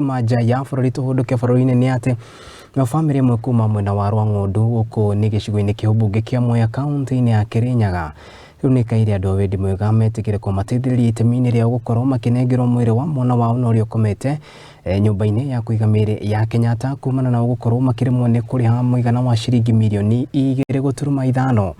Kuma nja ya bũrũri tũhũndũke bũrũri-inĩ nĩ atĩ na bamĩrĩ ĩmwe kuma mwena wa Rwang'ondu gũkũ nĩ gĩcigo-inĩ kĩa ũmbunge kĩa Mwea kaunti-inĩ ya Kĩrĩnyaga rĩu nĩ ĩkaire andũ a wendi mwega metĩkĩre kũmateithĩrĩria itemi-inĩ rĩa gũkorwo makĩnengerwo mwĩrĩ wa mwana wao na ũrĩa ũkomete nyũmba-inĩ ya kũiga mĩĩrĩ ya Kenyatta kumana na gũkorwo makĩremwo nĩ kũrĩha mũigana wa ciringi mirioni 2.5.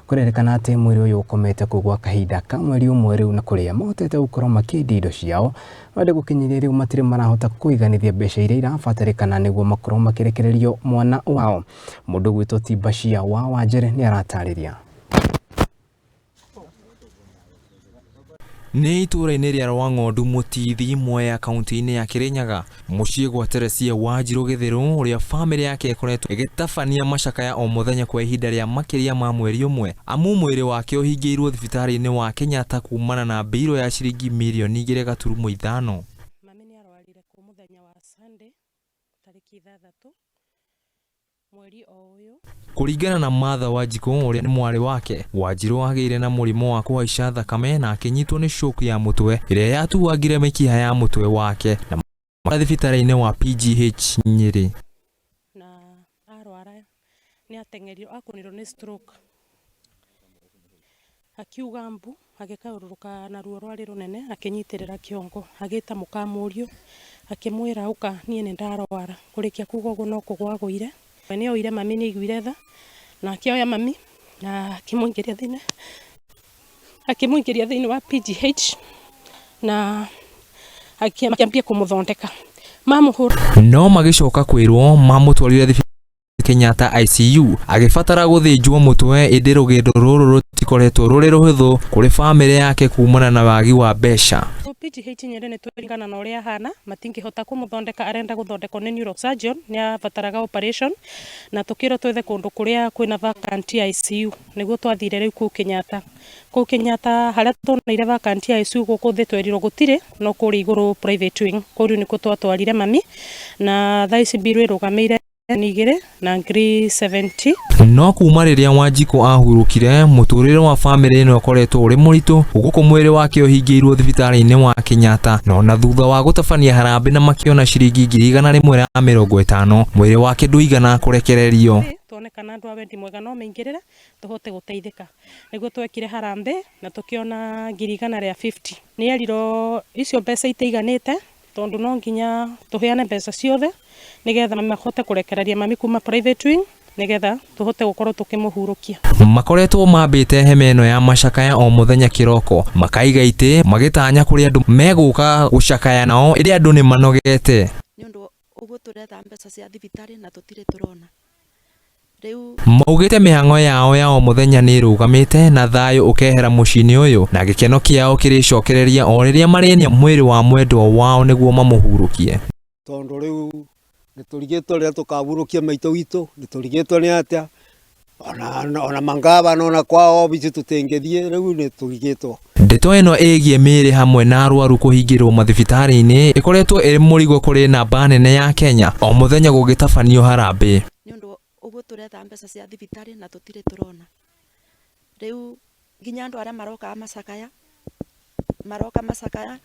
Kũrerĩkana atĩ mwĩrĩ ũyũ ũkomete kũu gwa kahinda ka mweri ũmwe rĩu na kũrĩa mahotete gũkorwo makĩendia indo ciao no ĩndĩ gũkinyĩria rĩu matirĩ marahota kũiganithia mbeca iria irabatarĩkana nĩguo makorwo makĩrekererio mwana wao. Mũndũ ũgwĩtwo Tibacia wa Wanjere nĩ aratarĩria. Nĩ itũũra-inĩ rĩa Rwang'ondu Mũtithi, Mwea, kaunti-inĩ ya Kĩrĩnyaga, mũciĩ gwa Teresia Wanjirũ Gĩthĩrũ, ũrĩa bamĩrĩ yake ĩkoretwo ĩgĩtabania macakaya o mũthenya kwa ihinda rĩa makĩria ma mweri ũmwe, amu mwĩrĩ wake ũhingĩirwo thibitarĩ-inĩ wa Kenyatta kumana na mbirũ ya ciringi mirioni 2.5. Mami nĩ arwarire kũu mũthenya wa Sunday tarĩki 6 mweri o ũyũ. Kũringana na Martha Wanjikũ ũrĩa nĩ mwarĩ wake, Wanjirũ agĩire na mũrimũ wa kũhaica thakame na akĩnyitwo nĩ stroke ya mũtwe ĩrĩa yatuangire mĩkiha ya mũtwe wake na thibitarĩ-inĩ wa PGH Nyĩrĩ. Na arwara nĩ ateng'erirwo akũnirwo nĩ stroke akiuga mbu agĩkaũrũrũka na ruo rwarĩ rũnene akĩnyitĩrĩra kĩongo agĩta mũkamũriũ akĩmwĩra ũka niĩ nĩ ndarwara. Kũrĩkia kuga ũguo no kũgwa agũire. We nĩ oire mami nĩ aiguire tha na akĩoya mami na akĩmũingĩria thĩinĩ akĩmũingĩria thĩinĩ wa PGH na akĩambia kũmũthondeka mamũhũra. No magĩcoka kwĩrwo mamũtwarire thibitarĩ Kenyatta ICU agĩbatara gũthĩnjwo mũtwe, ĩndĩ rũgendo rũrũ rũtikoretwo rũrĩ rũhũthũ kũrĩ bamĩrĩ yake kumana na wagi wa mbeca. PGH Nyĩrĩ nĩ tũringana na ũrĩa ahana matingĩhota kũmũthondeka, arenda gũthondekwo nĩ neurosurgeon, nĩ abataraga operation na tũkĩrwo twethe kũndũ kũrĩa kwĩna vacant ICU nĩguo twathire rĩu kũu Kenyatta. Kũu Kenyatta harĩa tuoneire vacant ICU gũkũ thĩ twerirwo gũtirĩ no kũrĩa igũrũ private wing kũu rĩu nĩkuo twatwarire mami na thaa ici mbirũ ĩrũgamĩire 2 na ngiri 70. No kuma rĩrĩa Wanjikũ ahurũkire, mũtũrĩre wa bamĩrĩ ĩno ũkoretwo ũrĩ mũritũ gũkũ mwĩrĩ wake ũhingĩirwo thibitarĩ-inĩ wa Kenyatta, na ona thutha wa gũtabania harambĩ na makĩona ciringi 150,000, mwĩrĩ wake ndũigana kũrekererio. Tuone kana andũ a wendi mwega no maingĩrĩre tũhote gũteithĩka nĩguo twekire harambĩ na tũkĩona 150,000. Nĩ erirwo icio mbeca itiiganĩte tondũ no nginya tũheane mbeca ciothe nĩgetha mahote kũrekereria mami kuma private wing nĩgetha tũhote gũkorwo tũkĩmũhurũkia. Makoretwo mambĩte hema ĩno ya macakaya o mũthenya kĩroko, makaiga itĩ magĩtanya kũrĩa andũ megũka gũcakaya nao, ĩndĩ andũ nĩ manogete. Nĩ ũndũ ũguo tũretha mbeca cia thibitarĩ na tũtirĩ tũrona rĩu. Maugĩte mĩhang'o yao ya o mũthenya nĩ ĩrũgamĩte na thayũ ũkehera mũciĩ-inĩ ũyũ, na gĩkeno kĩao kĩrĩcokereria o rĩrĩa marĩenia mwĩrĩ wa mwendwa wao nĩguo mamũhurũkie. Tondũ rĩu nĩ tũrigĩtwo rĩrĩa tũkahurũkia maitũ witũ, nĩ tũrigĩtwo nĩ atĩa ona mangavana ona kwa obici tũtingĩthiĩ, rĩu nĩ tũrigĩtwo. Ndeto ĩno ĩgiĩ mĩĩrĩ hamwe na arwaru kũhingĩrwo mathibitarĩ-inĩ ĩkoretwo ĩrĩ mũrigo kũrĩ namba nene ya Kenya o mũthenya gũgĩtabanio harambĩ. Nĩ ũndũ ũguo tũretha mbeca cia thibitarĩ na tũtirĩ tũrona rĩu nginya andũ arĩa marokaga macakaya maroka macakaya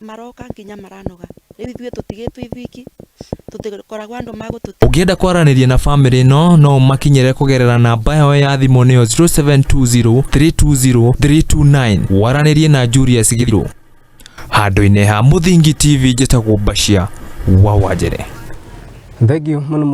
maroka nginya maranoga. Rĩu ithuĩ tũtigĩtwo ithuiki, tũtikoragwo andũ magũtũteithia. Ũngĩenda kwaranĩria na bamĩrĩ ĩno no ũmakinyĩre kũgerera namba yao ya thimũ nĩyo 0720 320 329, waranĩrie na Julius Githiru. Handũ-inĩ ha Mũthingi TV, njĩtagwo Bacia wa Wanjere. Thank you mũno.